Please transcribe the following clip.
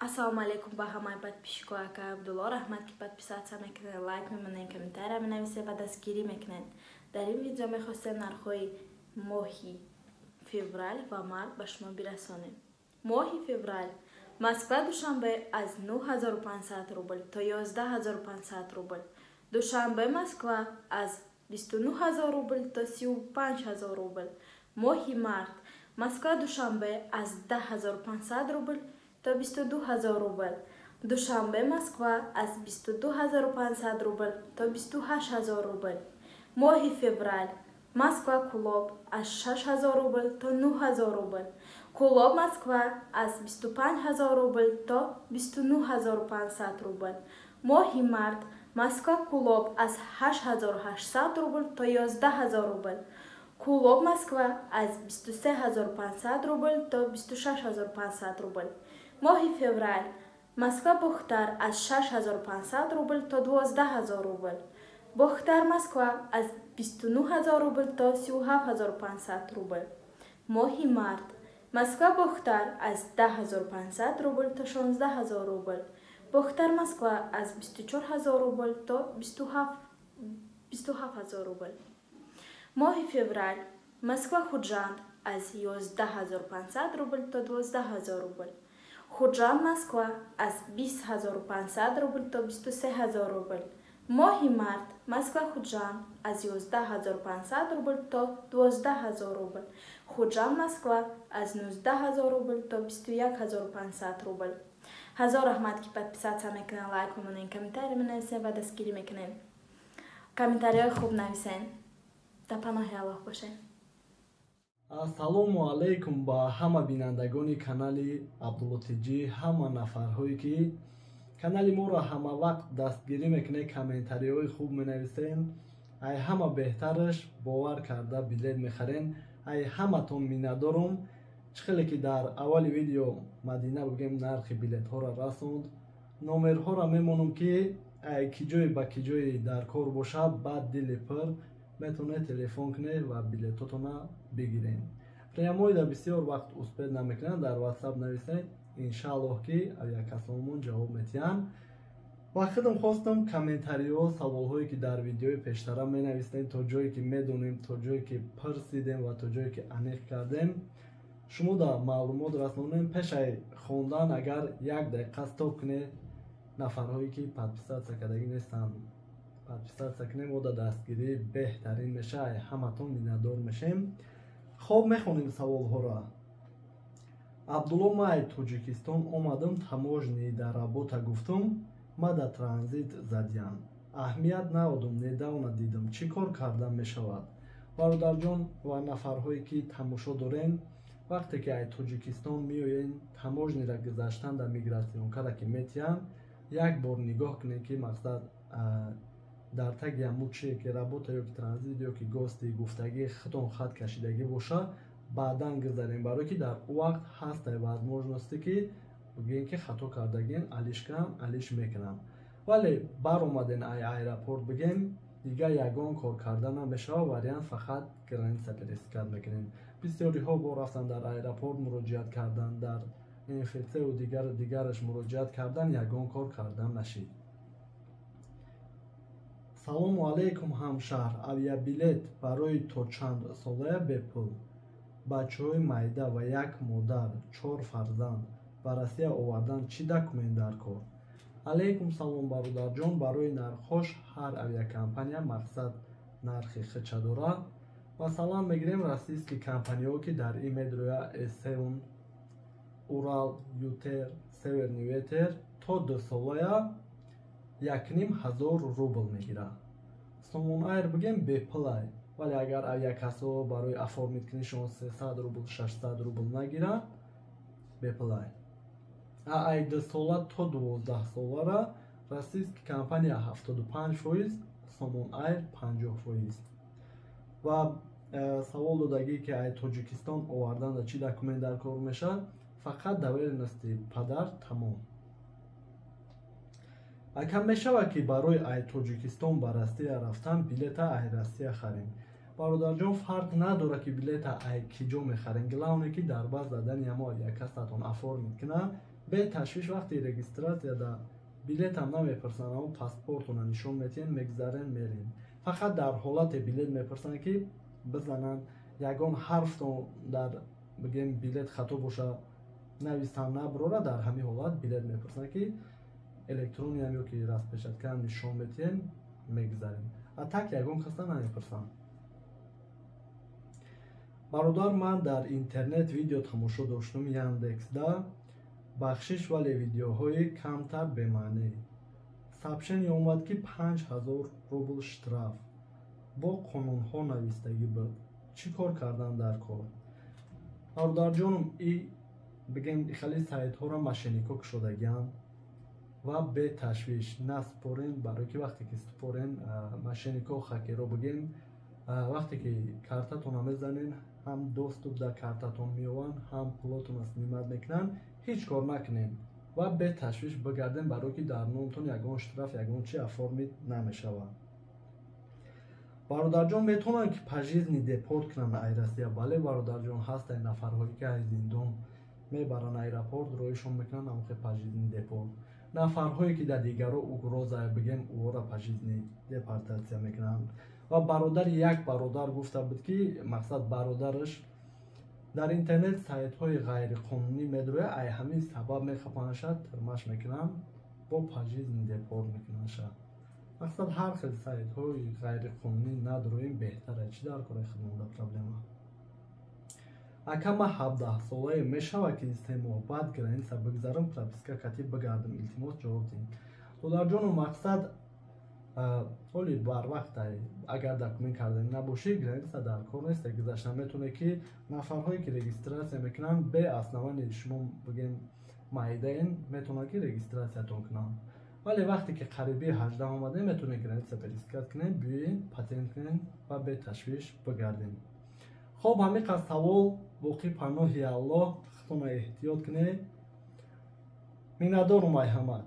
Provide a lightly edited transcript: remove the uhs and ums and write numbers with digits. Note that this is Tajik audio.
Ассалому алайкум ба ҳамаи подписчикои акай Абдулло. Раҳмат, ки подписаться мекунед, лайк мемонед, комментария менависед ва дастгирӣ мекунед. Дар ин видео мехостем нархҳои моҳи феврал ва март ба шумо бирасонем. Моҳи феврал: Москва Душанбе аз 9500 рубл то 11 500 рубл, Душанбе Москва аз 29 000 рубл то 35 000 рубл. Моҳи март: Москва Душанбе аз 10 500 рубл то 22 000 рубл, Душанбе Москва аз 22 500 рубл то 28 000 рубл. Моҳи феврал: Москва Кӯлоб аз 6000 рубл то 9000 рубл, Кӯлоб Москва аз 25 000 рубл то 29 500 рубл. Моҳи март: Москва Кӯлоб аз 8800 рубл то 11 000 рубл, Кӯлоб Москва аз 23 500 рубл то 26 500 рубл. Моҳи феврал: Москва Бохтар аз 6500 рубл то 12 000 рубл, Бохтар Москва аз 29 000 рубл то 37 500 рубл. Моҳи март: Москва Бохтар аз 10 500 рубл то 16 000 рубл, Бохтар Москва аз 24 000 рубл то 27 000 рубл. Моҳи феврал: Москва Худжанд аз 11 500 рубл то 12 000 рубл, Худжанд Москва аз 20 500 рубл то 23 000 рубл. Моҳи март: Москва Худжанд аз 11 500 рубл то 12 000 рубл, Худжанд Москва аз 19 000 рубл то 21 500 рубл. Ҳазор раҳмат, ки подписаться мекунед, лайк мемонед, комментарий менависед ва дастгирӣ мекунед. Комментариҳои хуб нависед. Дар паноҳи Аллоҳ бошед. Ассалому алайкум ба ҳама бинандагони канали Абдулло Тиҷӣ, ҳама нафарҳое, ки канали моро ҳамавақт дастгирӣ мекунед, комментариҳои хуб менависен, ай ҳама беҳтараш бовар карда билет мехарен. Ай ҳаматон миннатдорум. Чӣ хеле ки дар аввали видео Мадина бигӯем, нархи билетҳоро расонд, номерҳоро мемонам, ки ай ки ҷое ба ки ҷое дар кор бошад, баъд дили пур метавонед телефон кунед ва билетотона бигиред. Прямой да бисёр вақт успеть намекунанд, дар Ватсап нависед, иншааллоҳ, ки авиакассаомон ҷавоб метиҳанд. Ва худам хостам комментариҳо, саволҳое, ки дар видеои пештара менависем, то ҷое ки медонем, то ҷое ки пурсидем ва то ҷое ки аниқ кардем, шумо да маълумот расонем. Пешаи хондан агар як дақиқа стоп кунед, нафарҳое, ки подписаться кардагӣ нестанд, подписаться кунем, мо да дастгирӣ беҳтарин меша. Ҳаматон миннатдор мешем. Хоб, мехонем саволҳоро. Абдулло, ман Тоҷикистон омадам, таможни дар работа гуфтум, ма да транзит задиям, аҳамият наодум, недавно дидам, чӣ кор карда мешавад? Бародарҷон ва нафарҳое, ки тамошо дорем, вақте ки ай Тоҷикистон меоен, таможнира гузаштан дар миграционкара ки метиҳанд, як бор нигоҳ кунед, ки мақсад дар таги ҳамун чие, ки работа ё ки транзит ё ки гости гуфтагӣ, худон хат кашидагӣ боша, баъдан гузарем, барое ки дар ӯ вақт ҳастай возможности, ки бигӯем, ки хато кардагин, алиш кунам, алиш мекунам. Вале баромаден ай аэропорт, бигем, дигар ягон кор карда намешавад, вариант фақат граница пересекать мекунем. Бисёриҳо бо рафтан дар аэропорт муроҷиат кардан, дар МФЦу дигару дигараш муроҷиат кардан, ягон кор карда нашид. Салому алайкум, ҳамшаҳр. Авиабилет барои то чанд солая бепул, бачаҳои майда ва як модар чор фарзанд ба Россия овардан чӣ документ дар кор? Алайкум салом, бародарҷон. Барои нархҳош ҳар авиакомпания мақсад нархи худша дорад. Масалан, мегирем российский компаниҳо, ки дар ин медроя: С7, Урал, Ютер, Северный ветер то 2 солая 1500 рубл мегирад. Сомон Айр бигем, бепулай, вале агар авиакассаҳо барои оформить кунишон 300 рубл, 600 рубл нагиранд, бепулай. Ай 2 сола то 12 солара российский компания 75%, Сомон Айр 50%. Ва савол додагӣ, ки ай Тоҷикистон оварданда чӣ документ дар кор мешавад: фақат доверенности падар, тамом. Ака, мешавад, ки барои ай Тоҷикистон ба Россия рафтан билета ай Россия харем? Бародарҷон, фарқ надорад, ки билета ай ки ҷо мехарем, главное, ки дар баъз задани ҳамо авиакассатон оформить кунад. Беташвиш, вақти регистрация да билетам намепурсанд, аммо паспортона нишон метиҳен, мегзарен, мерен. Фақат дар ҳолате билет мепурсанд, ки бизананд, ягон ҳарфтон дар, бигем, билет хато боша, нависам наброра, дар ҳамин ҳолат билет мепурсанд, ки электрониам ё ки распечатка ам нишон метиҳем, мегзарем. А так ягон каса намепурсанд. Бародар, ман дар интернет видео тамошо доштум Яндексда, бахшиш, вале видеоҳои камтар бемаънӣ. Сообщение омад, ки 5000 рубл штраф бо қонунҳо навистагӣ буд. Чӣ кор кардан дар кор? Бародарҷонум, и, бигем, хеле сайтҳоро мошенник о кушодагианд ва беташвиш наспорен, барое ки вақте ки спорен, мошенник о, хакеро, бигем, вақте ки картатонро мезанен, ҳам доступ дар картатон меёванд, ҳам пулотонро снимать мекунанд. Ҳеҷ кор накунем ва беташвиш бигардем, барое ки дар номтон ягон штраф, ягон чи оформить намешавад. Бародарҷон, метавонанд ки пожизненно депорт кунанд ай Россия? Бале, бародарҷон, ҳастанд нафарҳое, ки аз зиндон мебаранд, аэропорт роҳишон мекунанд, амхе пожизненно депорт. Нафарҳое, ки дар дигаро угроза, бигем, ӯро пожизненно депортация мекунанд. Ва бародари як бародар гуфта буд, ки мақсад бародараш дар интернет сайтҳои ғайриқонунӣ медрояд, ай ҳамин сабаб мехапанша, тирмаш мекунанд, бо пожизненно депорт мекунандша. Мақсад, ҳар хел сайтҳои ғайриқонунӣ надроем, беҳтара. Чӣ дар кораи худмонда проблема? Ака, ман 17-солае, мешавад, ки 3 моҳ баъд граница бигзарам, прописка катӣ бигардам? Илтимос, ҷавоб диҳем. Додарҷону, мақсад, ҳоли барвақт агар документ карданӣ набошӣ, граница дар кор нест, гузашта метавонед, ки нафарҳое, ки регистрация мекунанд, бе основание шумо, бигем, майдаен, метавонанд, ки регистрация тон кунанд. Вале вақте ки қариби 18 омадем, метавонед граница пересекать кунед, биёед, патент кунед ва беташвиш бигардем. Хоб, ҳамин қад савол. Боқӣ паноҳи Аллоҳ, худтонро эҳтиёт кунед. Миннатдорум ай ҳамат.